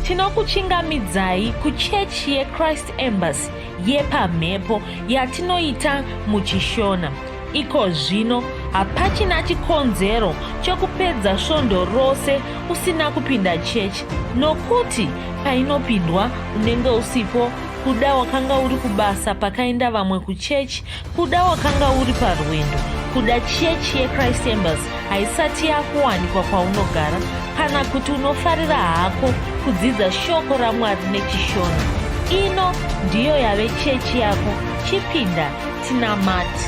Tinokuchingamidzai kuchechi yeChrist Embassy yepamhepo yatinoita muchiShona. Iko zvino hapachina chikonzero chekupedza svondo rose usina kupinda chechi nokuti painopindwa unenge usipo kuda wakanga uri kubasa pakaenda vamwe kuchechi kuda wakanga uri parwendo kuda chechi yechrist embassy haisati yakuwanikwa kwaunogara kana kuti unofarira hako kudzidza shoko ramwari nechishona ino ndiyo yave chechi yako chipinda tinamati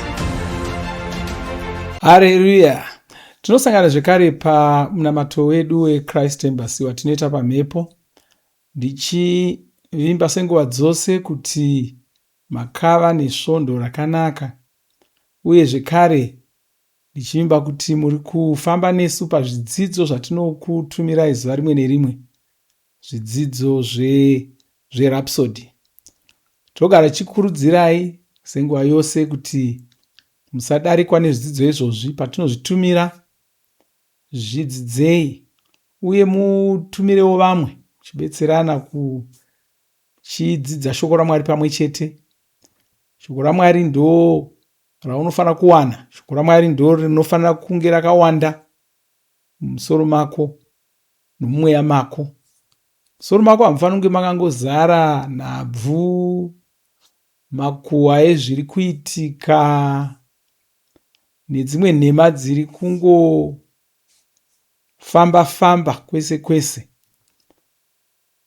hareruya tinosangana zvekare pamunamato wedu wechrist embassy watinoita pamhepo ndichivimba senguva dzose kuti makava nesvondo rakanaka uye zvekare ndichivimba kuti muri kufamba nesu pazvidzidzo zvatinokutumirai zuva rimwe nerimwe zvidzidzo zverhapsody zve togara tichikurudzirai senguva yose kuti musadarikwa nezvidzidzo izvozvi patinozvitumira zvidzidzei uye mutumirewo vamwe muchibetserana kuchidzidza shoko ramwari pamwe chete shoko ramwari ndo raunofanira kuwana shoko ramwari ndo rinofanira kunge rakawanda mumusoro mako nomumweya mako musoro mako hamufanira kunge makangozara nhabvu makuhwa ezviri kuitika nedzimwe nhema dziri kungofamba famba kwese kwese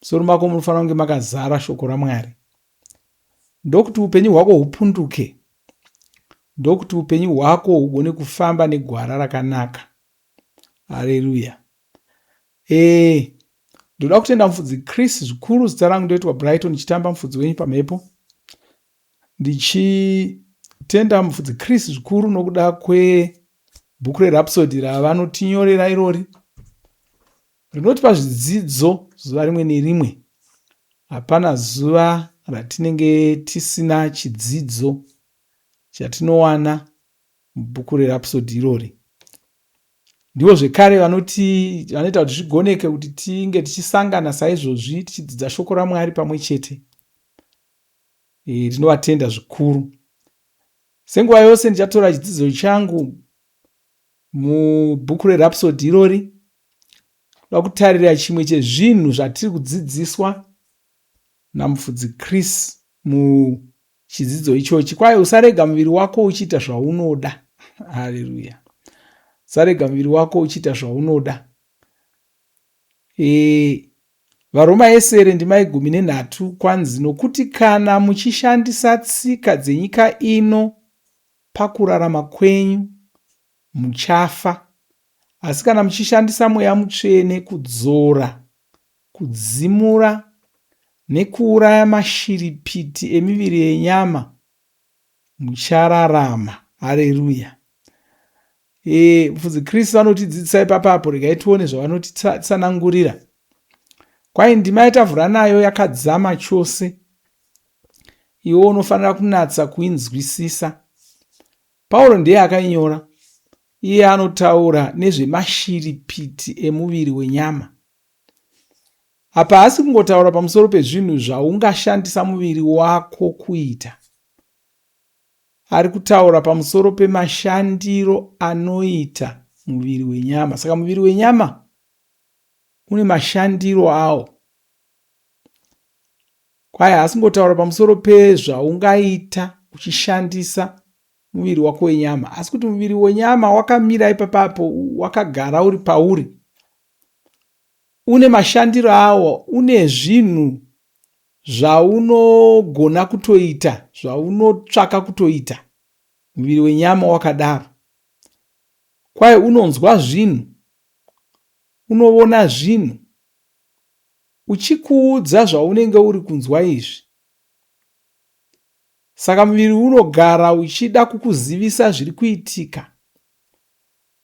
musoro mako munofanira kunge makazara shoko ramwari ndokuti upenyu hwako hupunduke ndokuti upenyu hwako hugone kufamba negwara rakanaka hareruya e ndoda kutenda mufudzi chris zvikuru zita rangu ndoitwa brighton chitamba mufudzi wenyu pamhepo ndichitenda mufudzi chris zvikuru nokuda kwebhuku rerhapsody ravanotinyorera irori rinotipa zvidzidzo zuva rimwe nerimwe hapana zuva ratinenge tisina chidzidzo chatinowana mubhuku rerhapsody irori ndivo zvekare vanoti vanoita kuti zvigoneke kuti tinge tichisangana saizvozvi tichidzidza shoko ramwari pamwe chete e, tinovatenda zvikuru senguva yose ndichatora chidzidzo changu mubhuku rerhapsody irori kuda kutarira chimwe chezvinhu zvatiri kudzidziswa namufudzi chris muchidzidzo ichochi kwaye usarega muviri wako uchiita zvaunoda haleluya usarega muviri wako uchiita zvaunoda e, varoma yesere ndima yegumi nenhatu kwanzi nokuti kana muchishandisa tsika dzenyika ino pakurarama kwenyu muchafa asi kana muchishandisa mweya mutsvene kudzora kudzimura nekuuraya mashiripiti emiviri yenyama muchararama hareruya e, mufudzi kristu vanotidzidzisa ipapapo regai tione zvavanotitsanangurira kwai ndima yatavhura nayo yakadzama chose iwe unofanira kunatsa kuinzwisisa pauro ndiye akainyora iye anotaura nezvemashiripiti emuviri wenyama Apa haasi kungotaura pamusoro pezvinhu zvaungashandisa muviri wako kuita. Ari kutaura pamusoro pemashandiro anoita muviri wenyama. Saka muviri wenyama une mashandiro awo. Kwaye haasi kungotaura pamusoro pezvaungaita uchishandisa muviri wako wenyama, asi kuti muviri wenyama wakamira ipapapo, wakagara uri pauri une mashandiro awo une zvinhu zvaunogona kutoita zvaunotsvaka kutoita muviri wenyama wakadaro kwai unonzwa zvinhu unoona zvinhu uchikuudza zvaunenge uri kunzwa izvi saka muviri unogara uchida kukuzivisa zviri kuitika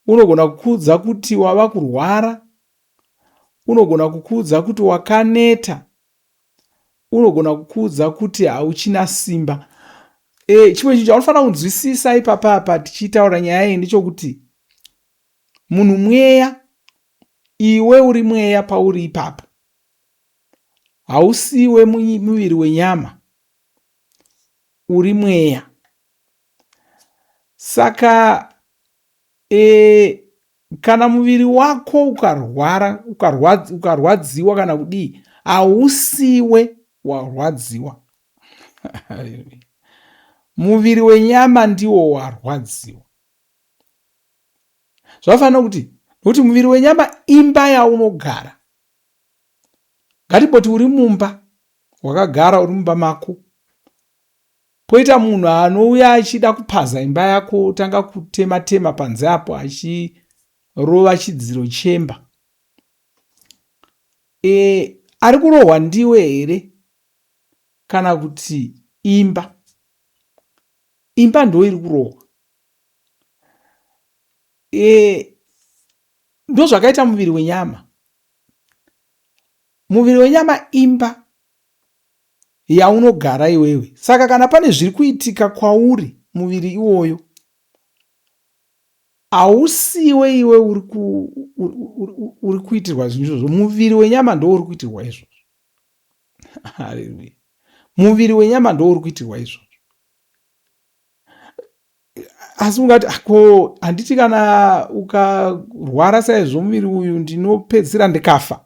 unogona kukuudza kuti wava kurwara unogona kukuudza kuti wakaneta unogona kukuudza kuti hauchina simba e, chimwe chinhu chaunofanira kunzwisisa ipapa apa tichitaura nyaya iyi ndechokuti munhu mweya iwe uri mweya pauri ipapo Hausiwe muviri wenyama, uri mweya. Saka e, kana muviri wako ukarwara ukarwadziwa kana kudii, hausiwe warwadziwa. Muviri wenyama ndiwo warwadziwa. Zvafanira kuti nokuti muviri wenyama imba yaunogara. Ngatimboti uri mumba, wakagara uri mumba mako, poita munhu anouya achida kupaza imba yako, otanga kutema tema panze apo achirova chidziro chemba. E, ari kurohwa ndiwe here kana kuti imba? Imba ndo iri kurohwa. E, ndozvakaita muviri wenyama. Muviri wenyama imba yaunogara iwewe. Saka kana pane zviri kuitika kwauri muviri iwoyo, hausiwe iwe uri ku, uri kuitirwa zvinhu izvozvo. Muviri wenyama ndo uri kuitirwa izvozvo. Haleluya! Muviri wenyama ndo uri kuitirwa izvozvo. Asi ungati ah, ko handiti kana ukarwara saizvo muviri uyu ndinopedzisira ndikafa.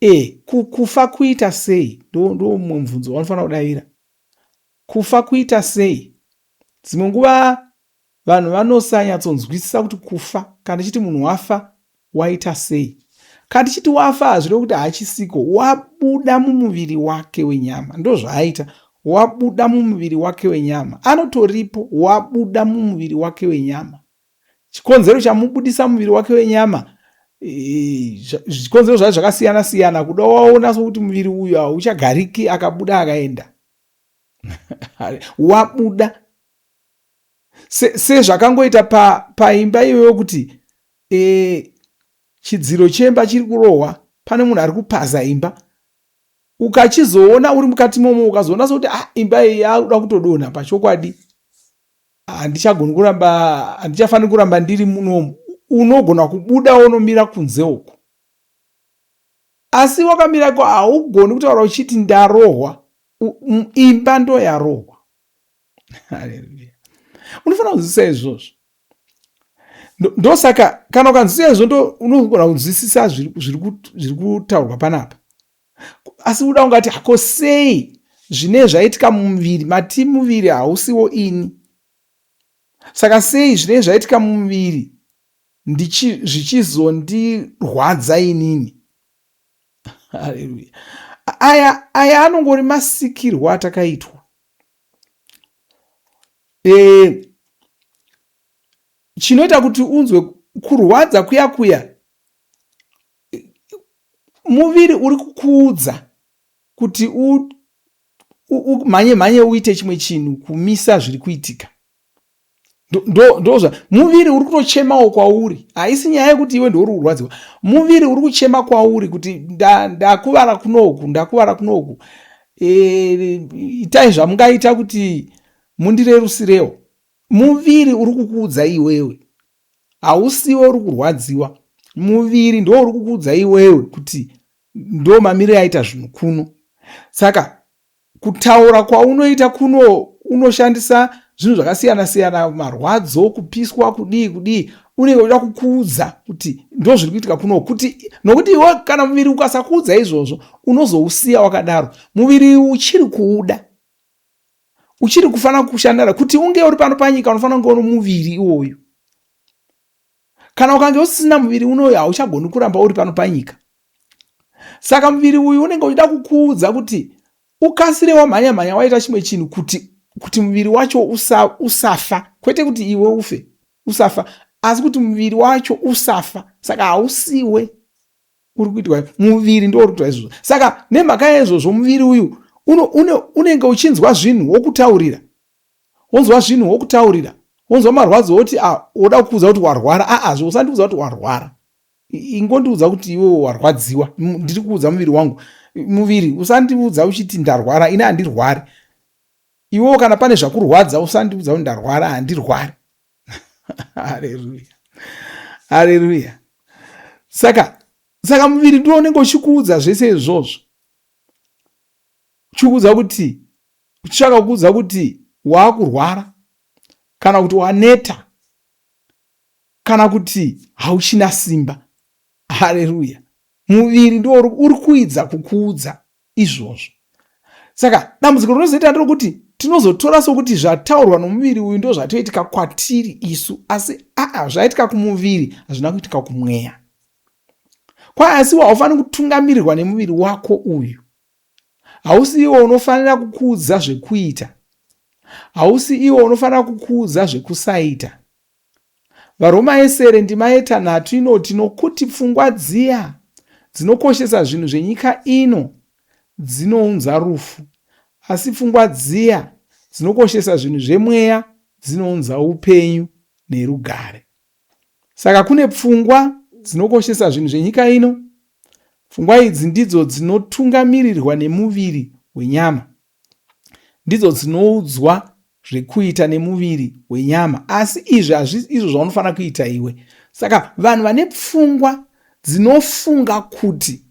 E, kufa kuita sei? Ndo mumwe mubvunzo wanofanira kudavira. Kufa kuita sei? Dzimwe nguva vanhu vanosanyatsonzwisisa kuti kufa, kana tichiti munhu wafa waita sei. Kana tichiti wafa hazvirevi kuti haachisiko, wabuda mumuviri wake wenyama. Ndozvaaita, wabuda mumuviri wake wenyama. Anotoripo, wabuda mumuviri wake wenyama. Chikonzero chamubudisa muviri wake wenyama, zvikonzero zvacho zvakasiyana siyana. Kuda waona sokuti muviri uyu hauchagariki, akabuda akaenda. Wabuda sezvakangoita paimba pa iyoyo kuti e, chidziro chemba chiri kurohwa, pane munhu ari kupaza imba. Ukachizoona uri mukati momo, ukazoona sokuti ah, imba iyi yakuda kutodonha pachokwadi, handichagoni kuramba, handichafaniri kuramba ndiri munomu. Unogona kubuda wonomira kunze uko, asi wakamirako haugoni kutaura uchiti ndarohwa. Imba ndo yarohwa. Haleluya. Unofanira kunzwisisa izvozvo. Ndosaka kana ukanzwisisa izvo ndo unogona kunzwisisa zviri kutaurwa panapa. Asi uda ungati hako sei zvine zvaitika mumuviri, mati muviri hausiwo ini. Saka sei zvine zvaitika mumuviri zvichizondirwadza inini? Haleluya. Aya aya anongori masikirwo atakaitwa. E, chinoita kuti unzwe kurwadza kuya kuya, muviri uri kukuudza kuti umhanye mhanye uite chimwe chinhu kumisa zviri kuitika. Ndozva muviri uri kutochemawo kwauri. Haisi nyaya yekuti iwe ndouri kurwadziwa. Muviri uri kuchema kwauri kuti ndakuvara kunoku, ndakuvara kunoku. E, itai zvamungaita kuti mundirerusirewo. Muviri uri kukuudza iwewe, hausiwe uri kurwadziwa. Muviri ndo uri kukuudza iwewe kuti ndo mamiriro aita zvinhu kuno. Saka kutaura kwaunoita kuno unoshandisa zvinhu zvakasiyana siyana, marwadzo, kupiswa, kudii kudii, unenge uchida kukuudza kuti ndo zviri kuitika kuno, kuti nokuti iwe kana muviri ukasakuudza izvozvo unozousiya wakadaro. Muviri uchiri kuuda, uchiri kufanira kushandana kuti unge uri pano panyika, unofanira kunge une muviri iwoyu. Kana ukange usisina muviri unoyu hauchagoni kuramba uri pano panyika. Saka muviri uyu unenge uchida kukuudza kuti ukasire wamhanya mhanya waita chimwe chinhu kuti kuti muviri wacho usa, usafa, kwete kuti iwe ufe usafa, asi kuti muviri wacho usafa. Saka hausiwe uri kuitwa, muviri ndo uri kuitwa izvozvo. Saka nemhaka yaizvozvo muviri uyu unenge uchinzwa zvinhu wokutaurira, wonzwa zvinhu wokutaurira, wonzwa marwadzo woti ah, woda kukuudza kuti warwara. Aa, zvo usandiudza kuti warwara, ingondiudza kuti iwe warwadziwa. Ndiri kuudza muviri wangu, muviri usandiudza uchiti ndarwara, ini handirwari. Iwewo kana pane zvakurwadza usandiudza kuti ndarwara, handirwari. Haleluya, haleluya. Saka muviri ndiwo unenge uchikuudza zvese izvozvo. Uchikuudza kuti uchitsvaka kukuudza kuti waakurwara kana kuti waneta kana kuti hauchina simba. Haleluya! Muviri ndiwo uri kuidza kukuudza izvozvo. Saka dambudziko rinozoita nderokuti tinozotora sokuti zvataurwa nomuviri uyu ndo zvatoitika kwatiri isu, asi aa, zvaitika kumuviri hazvina kuitika kumweya. Kwai asiwo haufaniri kutungamirirwa nemuviri wako uyu. Hausi iwo unofanira kukuudza zvekuita. Hausi iwo unofanira kukuudza zvekusaita. VaRoma yesere ndima yetanhatu inoti, Nokuti pfungwa dziya dzinokoshesa zvinhu zvenyika ino dzinounza rufu, asi pfungwa dziya dzinokoshesa zvinhu zvemweya dzinounza upenyu nerugare. Saka kune pfungwa dzinokoshesa zvinhu zvenyika ino. Pfungwa idzi ndidzo dzinotungamirirwa nemuviri wenyama. Ndidzo dzinoudzwa zvekuita nemuviri wenyama. Asi izvi hazvisi izvo zvaunofanira kuita iwe. Saka vanhu vane pfungwa dzinofunga kuti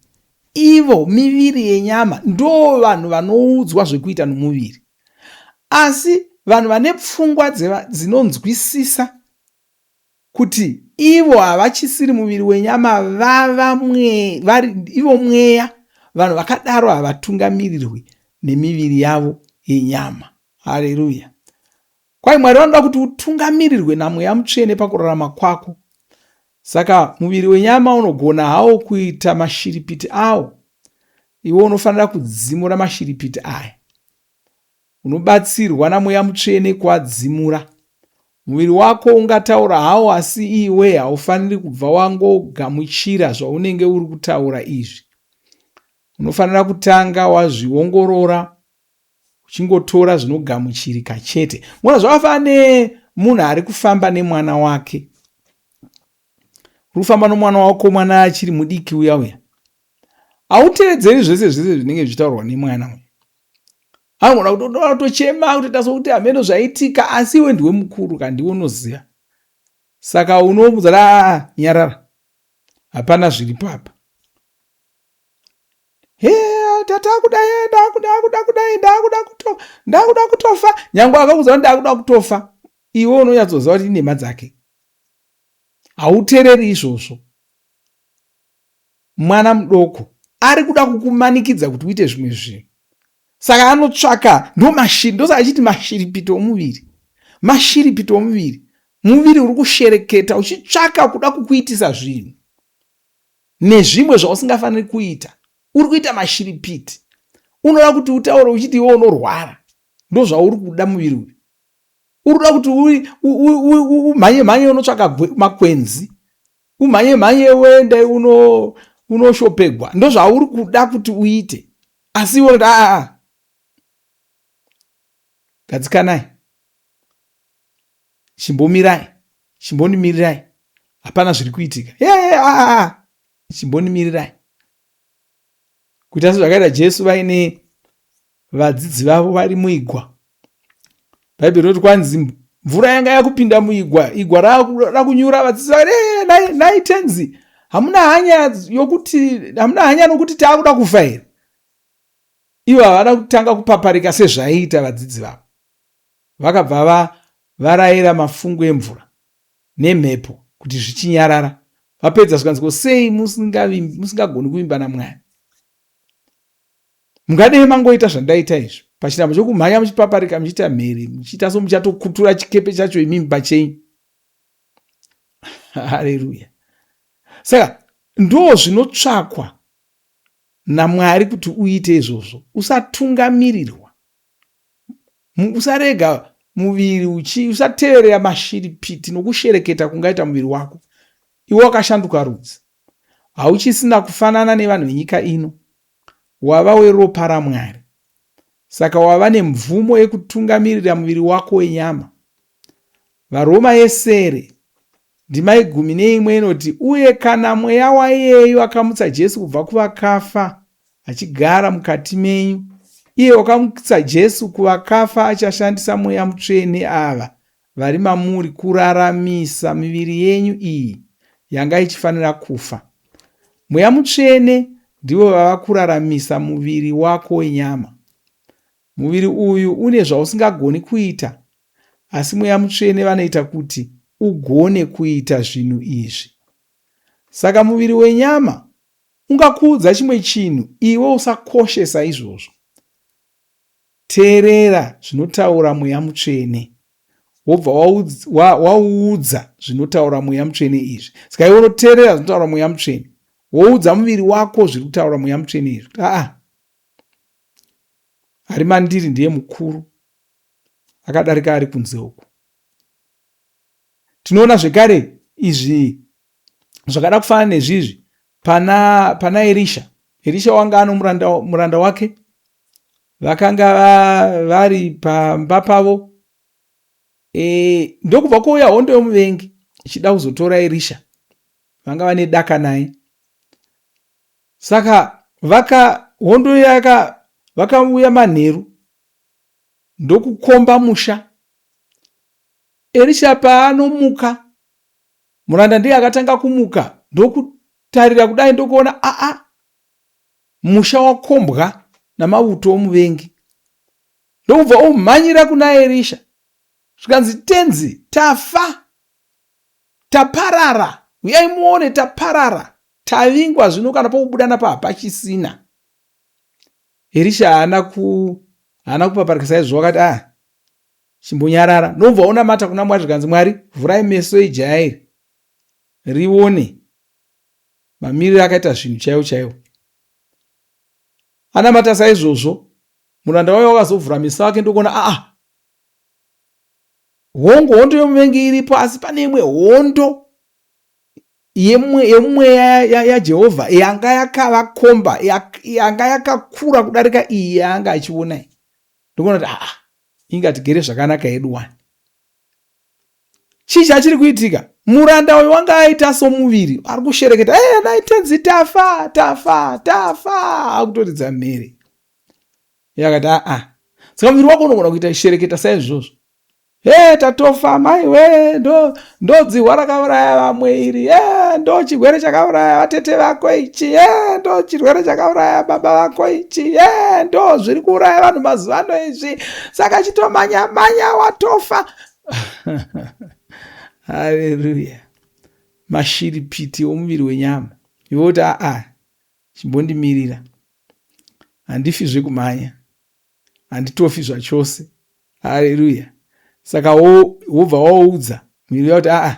ivo miviri yenyama ndo vanhu vanoudzwa zvekuita nomuviri. Asi vanhu vane pfungwa dzinonzwisisa kuti ivo havachisiri muviri wenyama vava mwe, vari ivo mweya. Vanhu vakadaro havatungamirirwi nemiviri yavo yenyama. Haleluya! Kwai Mwari vanoda kuti utungamirirwe naMweya Mutsvene pakurarama kwako. Saka muviri wenyama unogona hawo kuita mashiripiti awo. Iwe unofanira kudzimura mashiripiti aya. Unobatsirwa naMweya Mutsvene kuadzimura. Muviri wako ungataura hawo asi iwe haufaniri kubva wangogamuchira zvaunenge uri kutaura izvi. Unofanira kutanga wazviongorora uchingotora zvinogamuchirika chete. Mona zvakafanana nemunhu ari kufamba nemwana wake. Uri kufamba nomwana wako mwana achiri mudiki uya uya. Hautevedzeri zvese zvese zvinenge zvichitaurwa nemwana uyu. Anogona kutotora kutochema kutoita sokuti hameno zvaitika asi iwe ndiwe mukuru ka ndiwe unoziva. Saka unomuudza ah, nyarara. Hapana zviripo apa. He tatakuda ndakuda kudai ndakuda kuto ndakuda kutofa. Nyangwe akakuudza kuti ndakuda kutofa. Iwe unonyatsoziva kuti inhema dzake. Hautereri izvozvo. Mwana mudoko ari kuda kukumanikidza kuti uite zvimwe zvinhu. Saka anotsvaka ndomashiri, ndosaka achiti mashiripiti omuviri. Mashiripiti omuviri. Muviri uri kushereketa uchitsvaka kuda kukuitisa zvinhu nezvimwe zvausingafaniri kuita. Uri kuita mashiripiti. Unoda kuti utaure uchiti iwe unorwara. Ndozvauri kuda muviri uyu. Uri kuda kuti umhanye mhanye unotsvaka makwenzi. Umhanye mhanye uende unoshopegwa. Ndozvauri kuda kuti uite. Asi iwe unoti aa gadzikanai. Chimbomirai. Chimbondimirirai. Hapana zviri kuitika. Hey, aa chimbondimirirai. Kuita sezvakaita Jesu vaine vadzidzi vavo vari muigwa. Bhaibheri rinoti kwanzi mvura yanga yakupinda muigwa, igwa rakunyura, vadzidzi vakati eh, nhai tenzi, hamuna hanya yokuti hamuna hanya nokuti taakuda kufa here? Ivo havana kutanga kupaparika sezvaiita vadzidzi vavo. Vakabva varayira mafungu emvura nemhepo kuti zvichinyarara. Vapedza zvikanzi ko sei musingagoni kuvimba naMwari? Mungadei mangoita zvandaita izvi pachinhambo chokumhanya muchipaparika muchiita mhere muchiita somuchatokutura chikepe chacho imimi pachenyu. Haleluya! Saka ndo zvinotsvakwa naMwari kuti uite izvozvo, usatungamirirwa Usarega muviri uchi usateverera mashiripiti nokushereketa kungaita muviri wako. Iwe wakashanduka rudzi. Hauchisina kufanana nevanhu venyika ino. Wava weropa raMwari. Saka wava nemvumo yekutungamirira muviri wako wenyama. VaRoma yesere ndima yegumi neimwe inoti, Uye kana mweya waiyeyu akamutsa Jesu kubva kuvakafa achigara mukati menyu, iye wakamutsa Jesu kuvakafa achashandisa mweya mutsvene ava vari mamuri kuraramisa miviri yenyu iyi yanga ichifanira kufa. Mweya mutsvene ndivo vava kuraramisa muviri wako wenyama. Muviri uyu une zvausingagoni kuita, asi Mweya Mutsvene vanoita kuti ugone kuita zvinhu izvi. Saka muviri wenyama ungakuudza chimwe chinhu iwe usakoshesa izvozvo. Teerera zvinotaura Mweya Mutsvene wobva wauudza zvinotaura Mweya Mutsvene izvi. Saka iwe unoteerera zvinotaura Mweya Mutsvene woudza muviri wako zviri kutaura Mweya Mutsvene izvi kuti aa ari mandiri ndiye mukuru akadarika ari kunze uku. Tinoona zvekare izvi zvakada kufanana nezvizvi pana, pana Erisha. Erisha wanga ano muranda, muranda wake vakanga vari pamba pavo e, ndokubva kwouya hondo yomuvengi ichida kuzotora Erisha vanga vane daka naye saka vaka hondo yaka vakauya manheru ndokukomba musha Erisha paanomuka muranda ndiye akatanga kumuka ndokutarira kudai ndokuona aa musha wakombwa namauto omuvengi ndokubva omhanyira kuna Erisha zvikanzi tenzi tafa taparara uyai muone taparara tavingwa zvino kana pokubuda napa hapachisina Erisha haana ku haana kupaparika saizvozvo akati ah chimbonyarara ndobva unamata kuna Mwari zvikanzi Mwari vhurai meso ejaya iri rione mamiriro akaita zvinhu chaiwo chaiwo anamata saizvozvo muranda wayo wakazovhura meso ake ndokuona aa hongu hondo yomuvengi iripo asi pane imwe hondo yemweya yajehovha yanga yakavakomba yanga yakakura kudarika iyi yaanga achiona iyi ndokuona kuti aa inga tigere zvakanaka hedu wani chii chachiri kuitika muranda uyu wanga aita somuviri ari kushereketa hey, eh, dai tenzi tafa tafa tafa akutoridza mhere yakati aa saka muviri wako unogona kuita shereketa saizvozvo He tatofa mai we ndo ndo dzihwa rakauraya vamwe iri he ndo chirwere chakauraya vatete vako ichi he ndo chirwere chakauraya baba vako ichi he ndo zviri kuuraya vanhu mazuva ano izvi saka chitomanya manya watofa haleluya mashiripiti omuviri wenyama iwe kuti aa chimbondimirira handifi zvekumhanya handitofi zvachose hareruya saka wobva waudza muviri uya kuti aa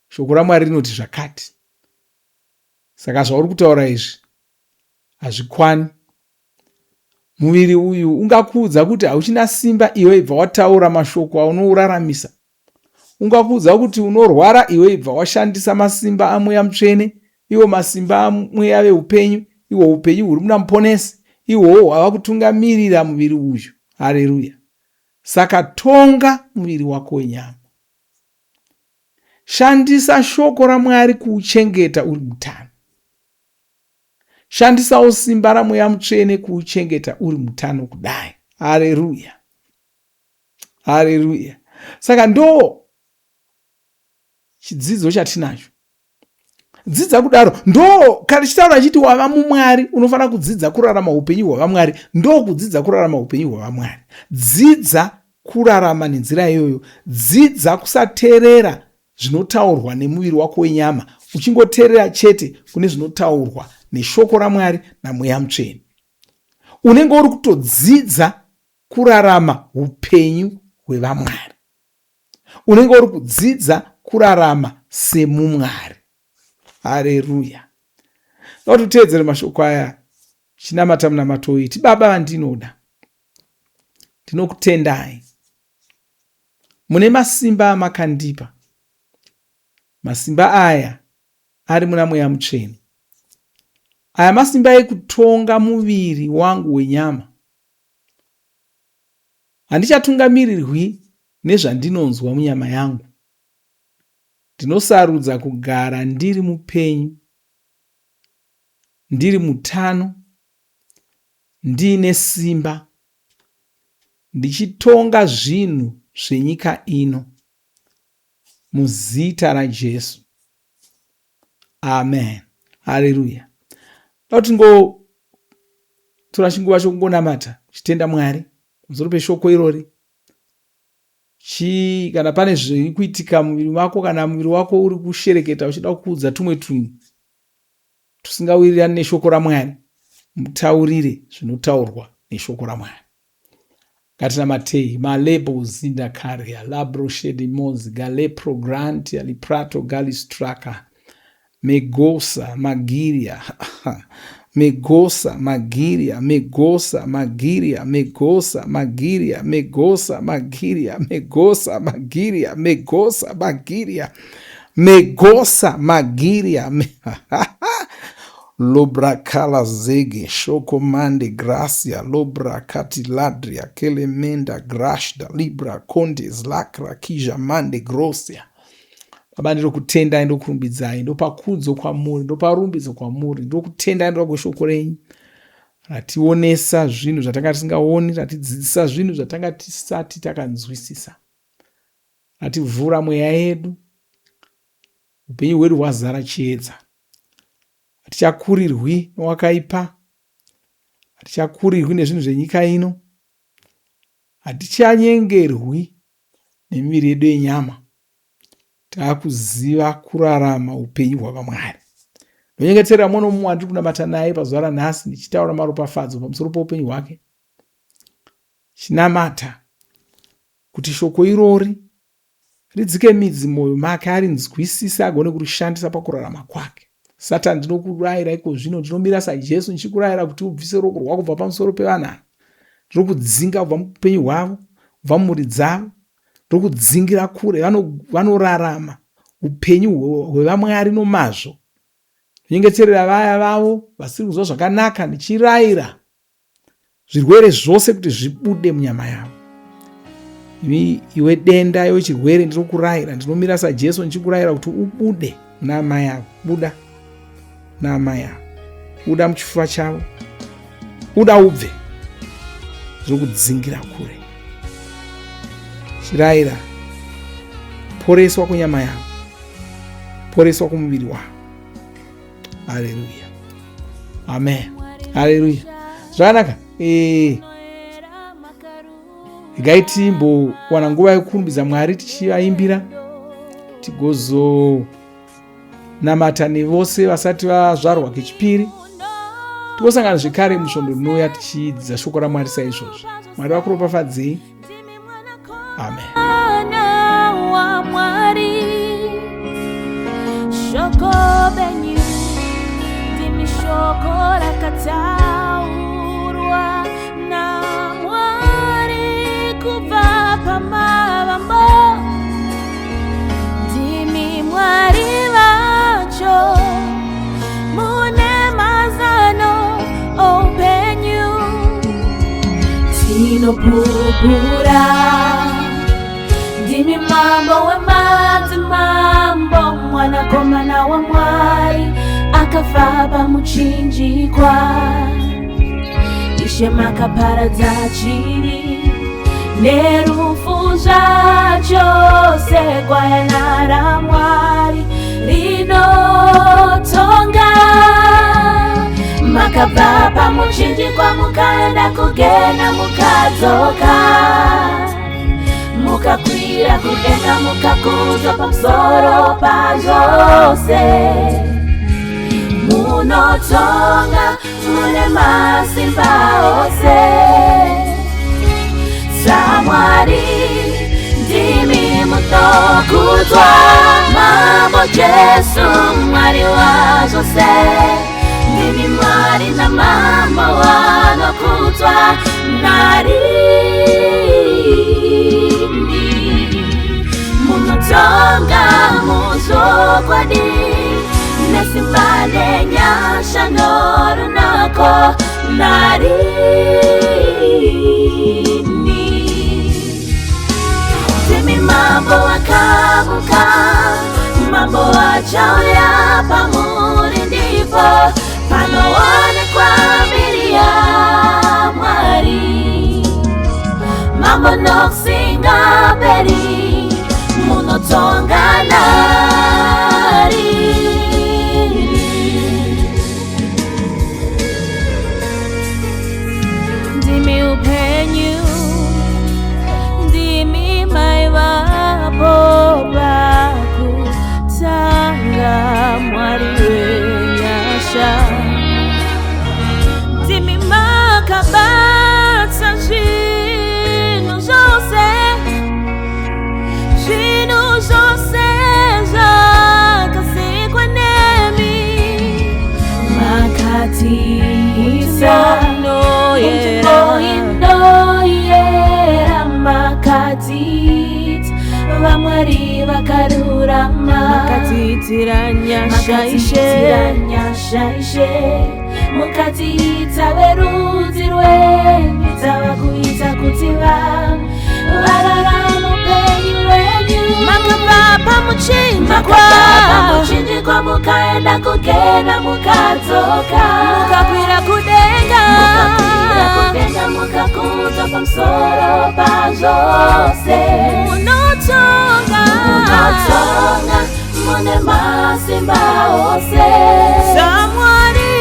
shoko ramwari rinoti zvakati saka zvauri kutaura izvi hazvikwani muviri uyu ungakuudza kuti hauchina simba iwe ibva wataura mashoko aunouraramisa Ungakuudza kuti unorwara iwe ibva washandisa masimba amweya mutsvene, iwo masimba amweya veupenyu, ihwo upenyu huri muna Muponesi, ihwohwo hwava kutungamirira muviri uyu. Hareruya! Saka tonga muviri wako wenyama. Shandisa shoko raMwari kuuchengeta uri mutano. Shandisawo simba raMweya Mutsvene kuuchengeta uri mutano kudai. Hareruya! Hareruya. Saka ndo chidzidzo chatinacho. Dzidza kudaro. Ndo kana tichitaura achiti wava mumwari unofanira kudzidza kurarama upenyu hwavamwari. Ndo kudzidza kurarama upenyu hwavamwari. Dzidza kurarama nenzira iyoyo. Dzidza kusateerera zvinotaurwa nemuviri wako wenyama uchingoteerera chete kune zvinotaurwa neshoko raMwari naMweya Mutsvene. Unenge uri kutodzidza kurarama upenyu hwevamwari. Unenge uri kudzidza kurarama semumwari. Hareruya. Nokuti uteedzere mashoko aya chinamata munamato uyu. Ti baba vandinoda. Ndinokutendai. Mune masimba amakandipa. Masimba aya ari muna Mweya Mutsvene. Aya masimba ekutonga muviri wangu wenyama. Handichatungamirirwi nezvandinonzwa munyama yangu. Ndinosarudza kugara ndiri mupenyu, ndiri mutano, ndiine simba, ndichitonga zvinhu zvenyika ino. Muzita raJesu. Amen. Haleluya. Toda kuti Tora chinguva chokungonamata uchitenda Mwari pamusoro peshoko irori. Chii kana pane zviri kuitika muviri wako kana muviri wako uri kushereketa uchida kukuudza tumwe tunhu tusingawirirani neshoko raMwari, mutaurire zvinotaurwa neshoko raMwari. Ngatinamatei malebo zinda karia labro shedi mozi galepro grantia liprato galistraka megosa magiria megosa magiria megosa magiria megosa magiria megosa magiria megosa magiria megosa magiria megosa magiria me lobrakala zege shoko mande gracia lobra katiladria kelemenda grashda libra condes lacra kija mande grosia Baba ndinokutendai ndokurumbidzai ndopa kudzo kwamuri ndopa rumbidzo kwamuri ndokutendai ndoda kweshoko renyu rationesa zvinhu zvatanga tisingaoni ratidzidzisa zvinhu zvatanga tisati takanzwisisa rativhura mweya yedu upenyu hwedu hwazara chiedza hatichakurirwi nowakaipa hatichakurirwi nezvinhu zvenyika ino Hatichanyengerwi nemiviri yedu yenyama. Taakuziva kurarama upenyu hwavaMwari. Ndonyengeterera mumwe nomumwe wandiri kunamata naye pazuva ranhasi ndichitaura maropafadzo pamusoro poupenyu hwake. Chinamata kuti shoko irori ridzike midzi mumwoyo make arinzwisise agone kurishandisa pakurarama kwake satani ndinokurayira iko zvino ndinomira sajesu ndichikurayira kuti ubvise ruoko rwako kubva pamusoro pevanhu ava ndinokudzinga kubva muupenyu hwavo kubva mumhuri dzavo ndinokudzingira kure vanorarama upenyu hwevamwari nomazvo ndinyengeterera vaya vavo vasiri kunzwa zvakanaka ndichirayira zvirwere zvose kuti zvibude munyama yavo iwe denda iwe chirwere ndinokurayira ndinomira sajesu ndichikurayira kuti ubude muna amai avo buda muna amai avo buda muchifuva chavo buda ubve ndinokudzingira kure chirayira poreswa kunyama yavo poreswa kumuviri wavo haleluya amen haleluya zvakanaka eh. regai timbowana nguva yekurumbidza mwari tichivaimbira tigozonamata nevose vasati vazvarwa kechipiri tigosangana zvekare musvondo rinouya tichidzidza shoko ramwari saizvozvo mwari vakuropafadzei amen Shoko benyu ndimi shoko rakataurwa naMwari kubva pamavambo ndimi Mwari vacho mune mazano oupenyu tinopupura ndimi mambo wemadzimambo mwanakomana wamwari akafa pamuchinjikwa ishe makaparadza chivi nerufu zvacho segwayana ramwari rinotonga makabva pamuchinjikwa mukaenda kugena mukadzoka mukakwira kudenga mukakudzwa pamusoro pazvose munotonga mune masimba ose samwari ndimi munokudzwa mambo jesu mwari wazvose ndimi mwari namambo wanokudzwa narini munotonga muzvokwadi nesimba nenyasha norunako narini ndimi mambo wakamuka mambo achauya pamuri ndipo panoonekwa mbiri yamwari mambo nokusingaperi munotonga narini nyasha. Ndimi makabata zvinhu zvose, zvinhu zvose zvakasikwa nemi. Makatiisa munzvimbo inoyera, makatiita vamwari vakarurama, Makatiitira nyasha, Ishe. Makatiitira nyasha, Ishe, mukatiita verudzi rwenyu, tava kuita kuti vanhu vararama upenyu hwenyu. Makabva pamuchinjikwa, Makabva pamuchinjikwa, mukaenda kugena, mukadzoka, mukakwira kudenga, mukakwira kudenga, mukakudzwa pamusoro pazvose. Munotonga, Munotonga, mune masimba ose. SaMwari,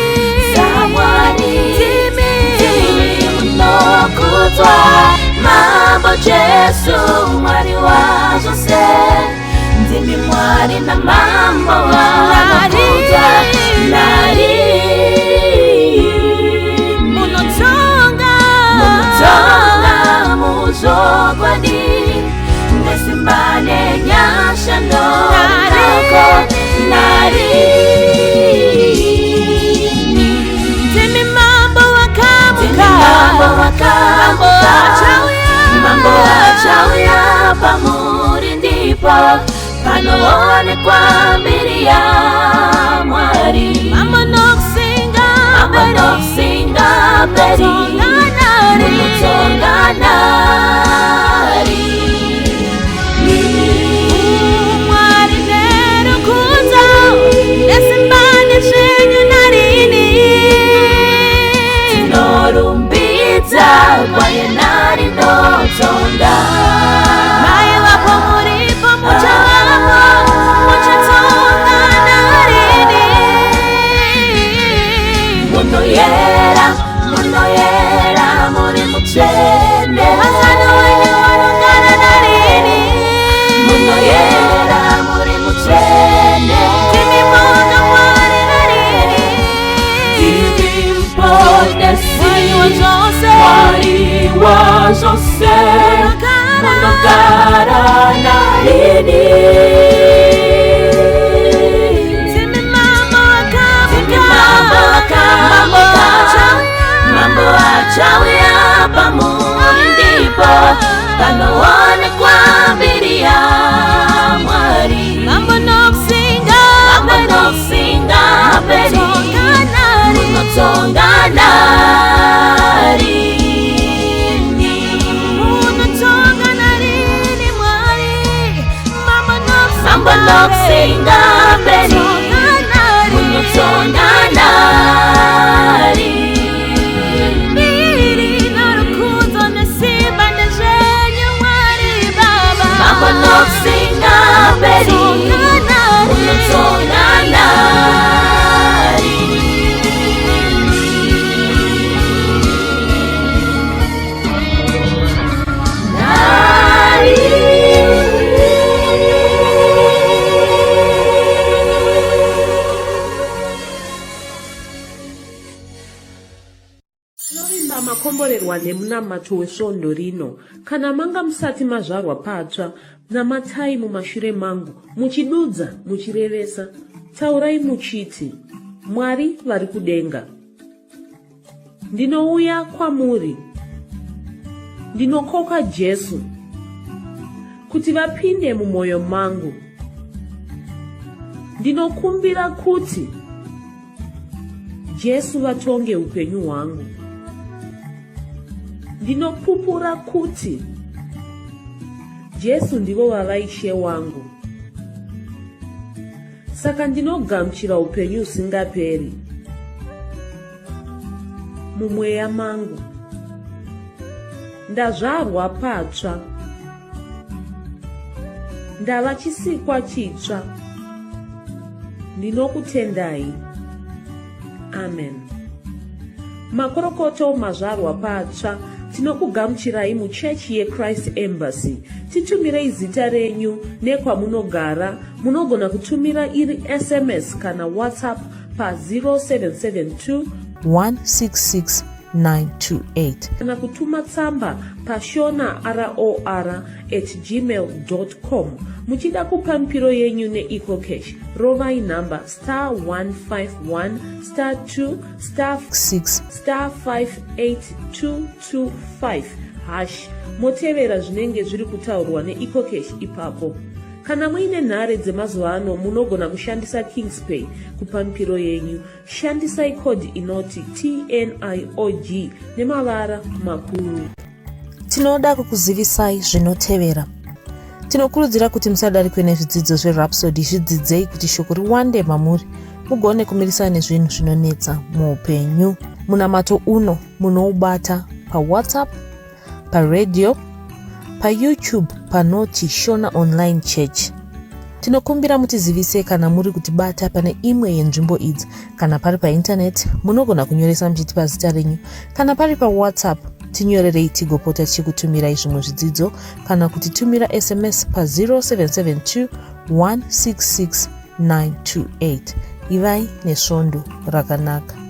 SaMwari, ndimi, ndimi munokudzwa, Mambo Jesu, Mwari wazvose. Ndimi Mwari namambo vanokudzwa nari. Munotonga, Munotonga muzvokwadi, nesimba nenyasha norunako narini. Ndimi Mambo Ndimi wakamuka, Mambo wakamuka, Achauya. Mambo achauya. Pamuri ndipo panoonekwa mbiri yaMwari. Mambo nokusinga, Mambo nokusingaperi, Munotonga munotonga nari. narini. Mwari nerukudzo nesimba nezvenyu narini. Tinorumbidza kwaye narinotonga. Maivapo, muripo, muchavapo, muchatonga narini. Munoyera, munoyera, muri mutsvene. Mazano wenyu vanogara narini. Munoyera, muri mutsvene. Ndimi moga Mwari narini. Ndimi muponesi, Mwari wazvose, Mwari wazvose, munogara narini. Ndimi Mambo Ndimi wakamuka, Mambo wakamuka, Achauya. Mambo achauya. Pamuri ndipo panoonekwa mbiri yaMwari. Mambo nokusinga, Mambo nokusingaperi, Munotonga nari. munotonga narini. Munotonga narini, Mwari. Mambo Mambo nokusingaperi, Munotonga nari. munotonga narini. Mbiri norukudzo nesimba ndezvenyu, Mwari Baba. Mambo nokusingaperi, Munotonga nari. munotonga narini. Tinovimba makomborerwa nemunamato wesvondo rino. Kana manga musati mazvarwa patsva, namatai mumashure mangu, muchidudza, muchirevesa. Taurai muchiti, Mwari vari kudenga, ndinouya kwamuri. Ndinokoka Jesu kuti vapinde mumwoyo mangu. Ndinokumbira kuti Jesu vatonge upenyu hwangu. Ndinopupura kuti Jesu ndivo vava Ishe wangu. Saka ndinogamuchira upenyu husingaperi mumweya mangu. Ndazvarwa patsva. Ndava chisikwa chitsva. Ndinokutendai. Amen. Makorokoto, mazvarwa patsva. Tinokugamuchirai muchechi yeChrist Embassy. Titumirei zita renyu nekwamunogara. Munogona kutumira iri SMS kana WhatsApp. pa 0772 166 928 kana kutuma tsamba pashona ror at gmail com. Muchida kupa mipiro yenyu neEcoCash, rovai nhamba star 151 star 2 star 6 star 58225 hash, motevera zvinenge zviri kutaurwa neEcoCash ipapo. Kana muine nhare dzemazuva ano, munogona kushandisa Kingspay kupa mipiro yenyu. Shandisai code inoti TNIOG nemavara makuru. Tinoda kukuzivisai zvinotevera. Tinokurudzira kuti musadarikwe nezvidzidzo zveRhapsody. Zvidzidzei kuti shoko riwande mamuri, mugone kumirisana nezvinhu zvinonetsa muupenyu. Munamato uno munoubata paWhatsApp, paradio, paYouTube panoti Shona Online Church. Tinokumbira mutizivise kana muri kutibata pane imwe yenzvimbo idzi. Kana pari paintaneti, munogona kunyoresa muchitipa zita renyu. Kana pari paWhatsApp, tinyorerei tigopota tichikutumirai zvimwe zvidzidzo, kana kutitumira SMS pa 0772 166 928. Ivai nesvondo rakanaka.